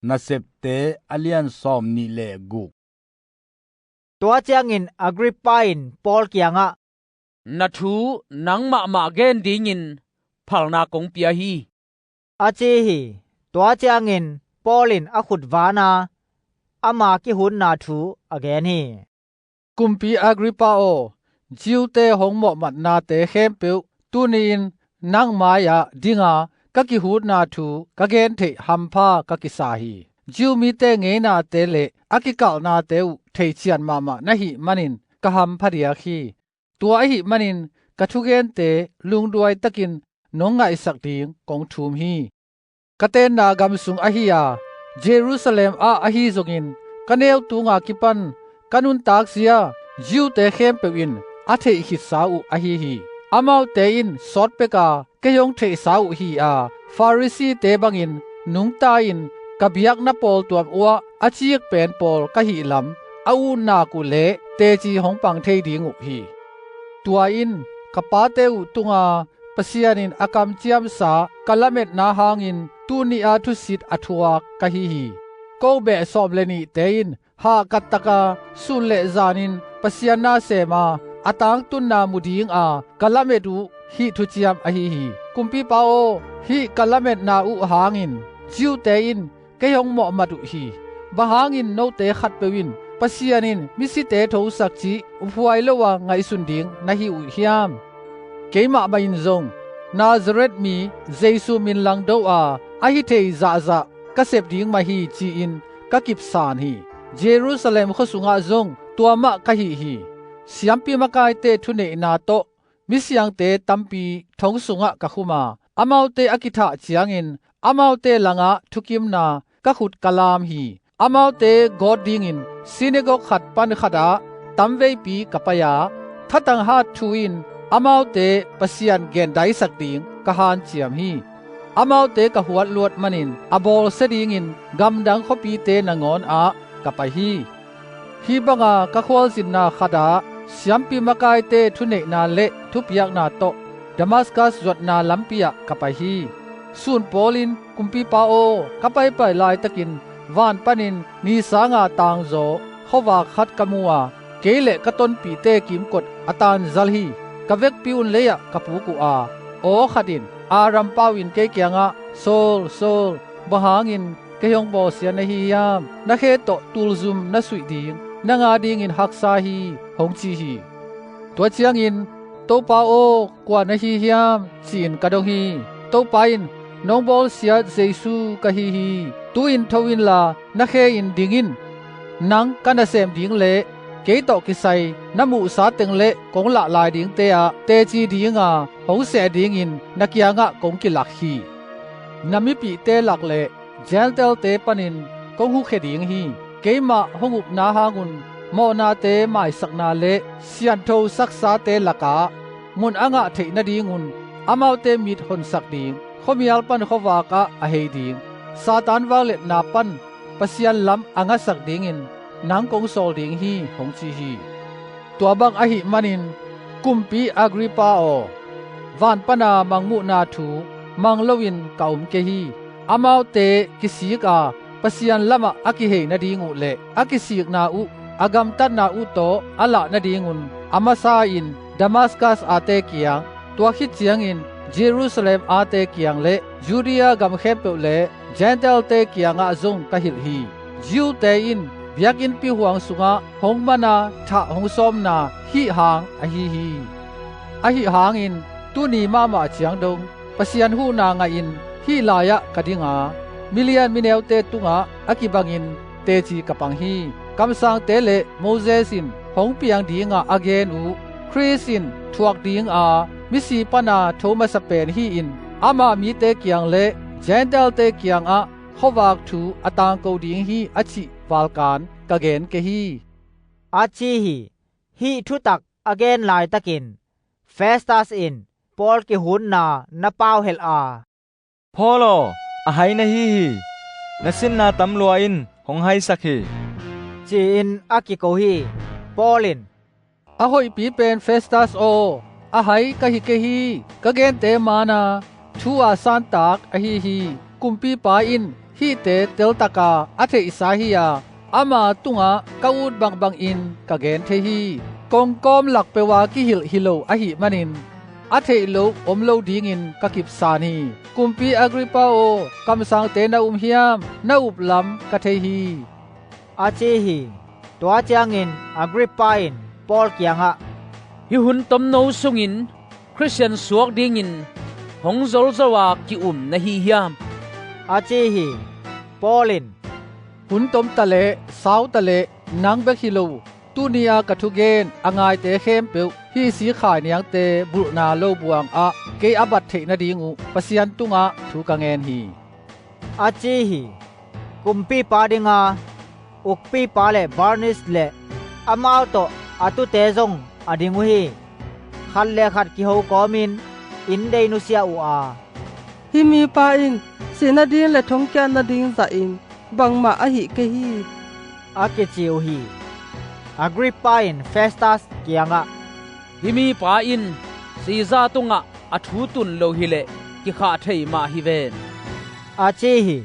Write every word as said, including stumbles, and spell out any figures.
Nasepte a lian sawm nih le guk. Tua ciangin Agrippa in Paul kiangah, "Na thu nang mahmah gen dingin phalna kong pia hi," a ci hi. Tua ciangin Paul in a khut van a, ama kihutna thu a gen hi. "Kumpi Agrippa aw, Jew-te hong mawhmatnate khempeuh tuni-in nang mai-ah dinga ka kihutna thu ka gen theih hampha ka kisa hi. Jew mite ngeinate le a kikalhnate uh theician mahmah na hih manin ka hampha diak hi. Tua ahih manin ka thugente lungduaitakin nong ngaihsak ding kong thum hi. Ka tenna gam sung ahi a, Jerusalem ah ahi zongin ka neu tunga kipan ka nuntak zia Jew-te khempeuh in a theih khitsa uh ahi hi. Amaute in sawt peka kei hong theihsa uh hi a, Pharisee-te bangin nungta-in ka biakna pawl tuam uhah a cikpen pawl ka hih lam a utnak uh le teci hong pang thei ding uh hi. Tua in ka pate uh tunga Pasian in a kamciamsa ka lametna hangin tuni-a thusit a thuak ka hi hi. Ko beh sawm le nihte in hahkat taka sun le zanin Pasian na sem a, a tangtunna mu dinga ka lamet uh hih thuciam ahi hi. Kumpipa aw, hih ka lametna uh hangin Jew-te in kei hong mawhmat uh hi. Bang hangin note khatpeuh in Pasian in misite thosak cih uphuai lo a ngaihsun ding na hi uh hiam? Keimah mah in zong Nazareth mi Jesu min langdo a, a hi thei zahzah ka sep ding mah hi, ci-in ka kipsan hi. Jerusalem khua sungah zong tua mah ka hih hi. Siampi makaite thuneihna tawh misiangte tampi thong sungah ka khum a, amaute a kithah ciangin amaute langah thukimna ka khut ka lam hi. Amaute gawt dingin synagogue khat pan khatah tamveipi ka pai a, thatang hat thu-in amaute Pasian gendaisak ding ka hanciam hi. Amaute ka huat luat manin a bawlsia dingin gamdang khuapite nangawn ah ka pai hi. Hih banga ka khualzinna khatah siampi makaite thuneihna le thupiakna tawh Damaskas zuatna lampi ah ka pai hi. Sun pawlin, Kumpipa aw, ka paipai laitakin van panin ni sanga tangzaw khuavak khat ka mu a, kei le ka tonpihte kimkot a tanzal hi. Ka vekpi un lei-ah ka puk uh a, aw khat in Aram pau-in kei kiangah, 'Saul, Saul, bang hangin kei hong bawlsia na hi hiam? Na khe tawh tulzum na suih ding, nang a dingin haksa hi,' hong ci hi. Tua ciangin, 'Topa aw, kua na hi hiam?' ci-in ka dong hi. Topa in, 'Nong bawlsiat Jesu ka hi hi. Tu-in tho inla na khe-in ding in. Nang ka nasem ding le kei tawh kisai na muhsa teng le kong lah lai dingte ah teci dinga hong seh dingin na kiangah kong kilak hi. Na mipihte lak le Gentile-te panin kong hukhia ding hi. Keimah hong upna hangun mawhnate maisakna le siantho saksate lakah mun a ngah theih nadingun amaute mit honsak ding, khuamial pan khuavakah a hei ding, Satan vangliatna pan Pasian lam a ngasak dingin nang kong sawl ding hi,' hong ci hi. Tua bang ahih manin, Kumpi Agrippa aw, van pana mangmuhna thu mang loin ka om kei hi. Amaute kisik a, Pasian lamah a kihei nading uh le a kisikna uh a gamtatna uh tawh a lah nadingun a masa-in Damaskas ate kiang, tua khit ciangin Jerusalem ate kiang le Judea gam khempeuh le Gentile-te kiangah zong ka hilh hi. Jew-te in biakinnpi huang sungah hong mana thah hong sawmna hih hang ahi hi. Ahi hangin tuni mahmah ciang dong Pasian huhna ngahin hih lai-ah ka dinga, milian mineute tungah a kibangin teci ka pang hi. Kamsangte le Moses in hong piang dinga a gen uh Khrist in thuak dinga misi pana tho masa pen hi-in, ama mite kiang le Gentile-te kiangah khuavak thu a tangko ding hi, a cih valkan ka gen kei hi, a ci hi. Hih thutak a gen laitakin Festas in Paul kihutna na pauhelh a, "Paul aw, a hai na hi hi. Na sinna tam lua in hong haisak hi," ci-in a kiko hi. Paul in, "A hoihpi pen Festas aw, a hai ka hi kei hi. Ka gente mana thu a santak ahi hi. Kumpipa in hihte teltaka a theihsa hi-a, ama tungah ka ut bangbangin ka gen thei hi. Kongkawm lak peuha kihilh hi lo ahih manin a theih loh om lo dingin ka kipsan hi. Kumpi Agrippa aw, kamsangte na um hiam? Na uplam ka thei hi, a ci hi. Tua ciangin Agrippa in Paul kiangah, "Hih hun tomno sungin Khristian suak dingin hong zolzo-a ki-um na hi hiam?" a ci hi. Paul in, "Hun tom taleh sau taleh nang bek hi lo, tuni-a ka thugen a ngaite khempeuh hih sikhai niangte bulhna lobuangah kei a bat theih nading uh Pasian tungah thu ka ngen hi," a ci hi. Kumpipa dinga ukpipa le Barnis le amau tawh a tute zong a ding uh hi. Khat le khat kiho kawmin inndei nusia uh a, "Hih mipa in sih nading le thongkiat nading zahin bangmah ahih kei hi," a kici uh hi. Agrippa in Festas kiangah, "Hih mipa in Caesar tungah a thu tun lo hileh kikhah thei mah hi ven," a ci hi.